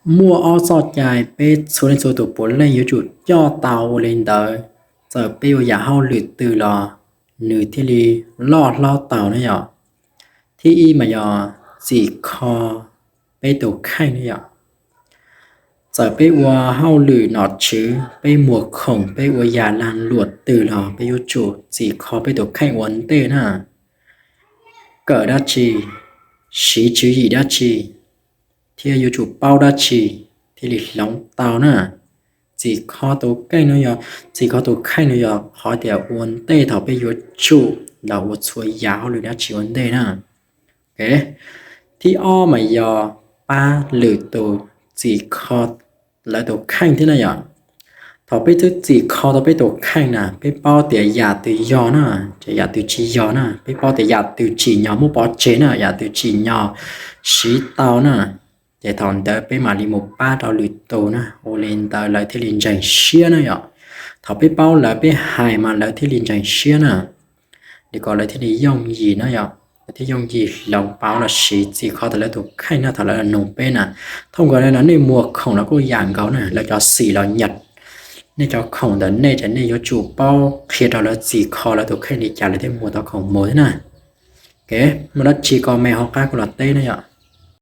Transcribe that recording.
Muaj ob txoj cai peb txhua leej txhua tus puav leej yuav tsum coj tau. Ua li ntawd, txawm peb ua yam hauj lwm twg los nws thiaj li loj hlob tau na yom. Thib ib mas yog txim kho peb tus kheej na yom. Txawm peb ua hauj lwm nom tswv, peb muag khoom, peb ua yam lag luam twg los peb yuav tsum txim kho peb tus kheej ua ntej na. Kawm dab tsi, siv tswv yim dab tsi, thiab yuav tsum paub dab tsi thiaj li hloov tau na. Txim kho tus kheej no yog, txim kho tus kheej no yog qhov tias ua ntej thaum peb yuav tsum los ua txhua yam hauj lwm dab tsi ua ntej na. Thib ob mas yog pab lwm tus txim kho lawv tus kheej thiab na yom. Thaum peb twb txim kho tau peb tus kheej na, peb paub tias yam twg yog na, ces yam twg tsis yog na, peb paub tias yam twg tsim nyog muab pov tseg na, yam twg tsim nyog siv tau na, ces thaum ntawd peb mam li mus pab rau lwm tus na, ua li ntawd lawv thiaj li ntseeg siab na yom. Thaum peb paub lawv, peb hais mas lawv thiaj li ntseeg siab na, li ko lawv thiaj li yooj yim na yom. Lawv thiaj yooj yim hloov paub los siv txim kho tau lawv tus kheej na thaum lawv los nug peb na. Thooj nkaus li no nej muag khoom los kuj yam nkaus na, lawv cov xim los nyaj nej cov khoom ntawm nej, ces nej yuav tsum paub qhia rau lawv txim kho lawv tus kheej li cas lawv thiaj muag tau khoom mus thiab na. Muaj dab tsi ko me hauv qab kuj los teb na yom.